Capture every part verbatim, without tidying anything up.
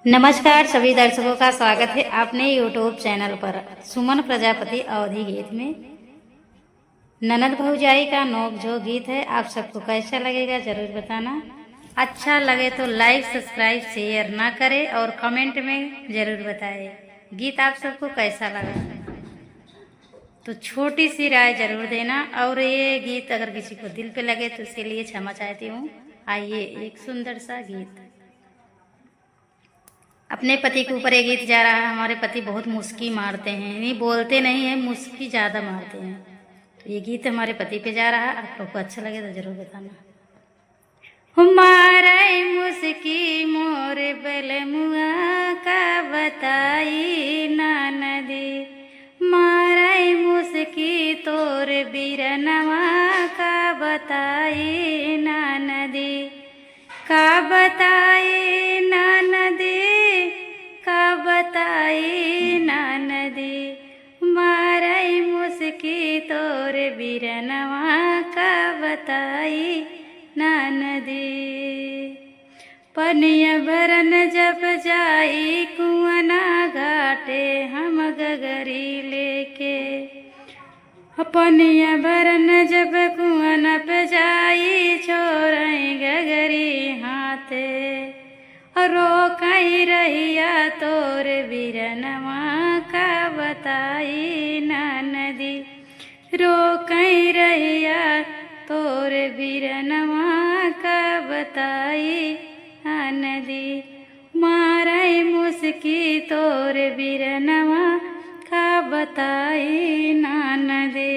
नमस्कार सभी दर्शकों का, स्वागत है अपने YouTube चैनल पर सुमन प्रजापति अवधी गीत में। ननद भौजाई का नोकझोंक गीत है, आप सबको कैसा लगेगा जरूर बताना। अच्छा लगे तो like, subscribe, share ना करें और comment में जरूर बताएं गीत आप सबको कैसा लगा। तो छोटी सी राय जरूर देना, और ये गीत अगर किसी को दिल पे लगे तो उसके लिए क्षमा चाहती हूँ। आइए, एक सुंदर सा गीत। अपने पति के ऊपर ये गीत जा रहा है। हमारे पति बहुत मुस्की मारते हैं, नहीं बोलते नहीं है, मुस्की ज़्यादा मारते हैं। तो ये गीत हमारे पति पे जा रहा है, आप लोग को अच्छा लगे तो जरूर बताना। मारै मुस्की मोर बलमुआ, का बताई ननदी। मारै मुस्की तोर बिरनवा, का बताई ननदी। का बताई ननदी, का बताई ननदी। मारै मुस्की तोर बिरनवा, का बताई ननदी। पनिया भरन जब जाई कुआना घाटे हम गगरी लेके। पनिया भरन जब कुआना पे जाई छोरै गगरी हाथे। रोकै रहिया तोर बिरनवा, का बताई ननदी। रोकै रहिया तोर बिरनवा, का बताई ननदी। मारै मुस्की तोर बिरनवा, का बताई ननदी।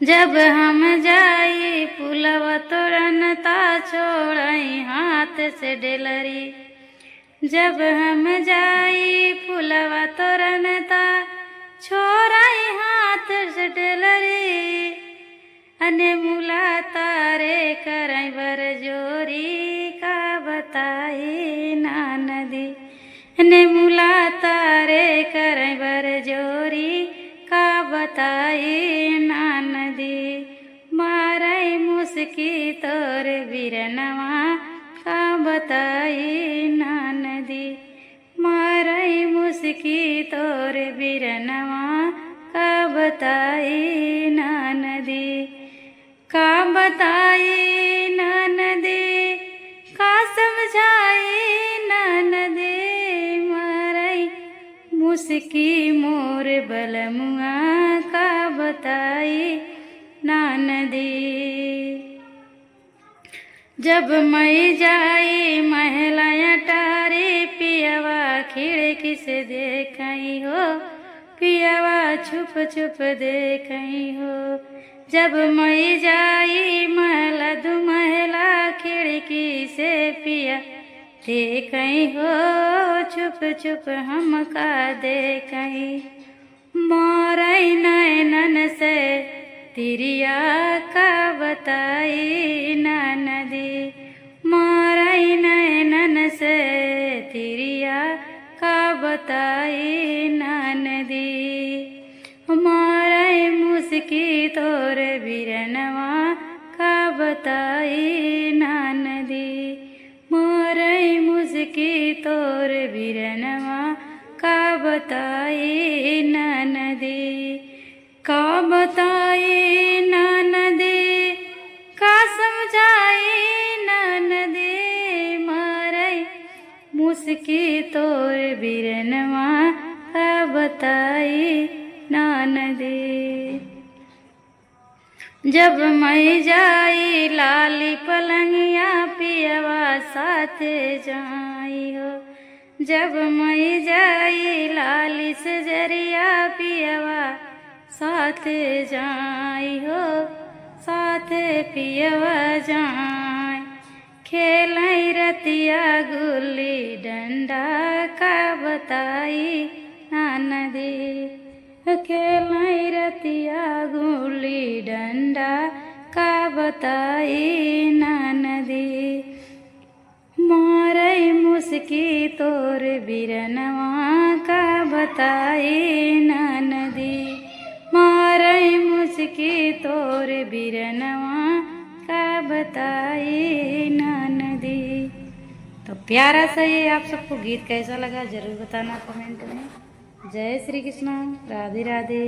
जब हम जाई पुलवा तोरन ता छोड़ै हाथ से डेलरी। जब हम जाई पुलवा तोरन ता छोड़ै हाथ से डेलरी। अने मुला तारे करै बर जोरी, का बताई ननदी। अने मुला तारे करै बर जोरी, का बताई ननदी। मारै मुस्की तोर बिरनवा, का बताई ननदी। मारै मुस्की तोर बिरनवा, का बताई ननदी। का बताई ननदी, का समझाई ननदी। मारै मुस्की मोर बलमुआ, का बताई ननदी। जब मै जाई महला अटारी, पियवा खिड़की से देखै हो, पियवा छुप छुप देखै हो। जब मै जाई महला दुमहला, खिड़की से पिया देखै हो, छुप छुप हमका देखै। मारै नैनन से तिरिया, का बताई ननदी। मारै नैनन से तिरिया, का बताई ननदी। मारै मुस्की तोर बिरनवा, का बताई ननदी। मारै मुस्की तोर बिरनवा, का बताई ननदी। का बताई ननदी, का समझाई ननदी। मारै मुस्की तोर बिरनवा, का बताई ननदी। जब मै जाई लाली पलंगिया, पियवा साथे जाई हो। जब मै जाई लाली सजरिया, पियवा साथे जाई हो, साथे पियवा जाई। खेलै रतिया गुल्ली डंडा, का बताई ननदी। खेलै रतिया गुल्ली डंडा, का बताई ननदी। मारै मुस्की तोर बिरनवा, का बताई ननदी। मारै मुस्की तोर बिरनवा, का बताई ननदी। तो प्यारा सा ये आप सबको गीत कैसा लगा, जरूर बताना कमेंट में। जय श्री कृष्णा, राधे राधे।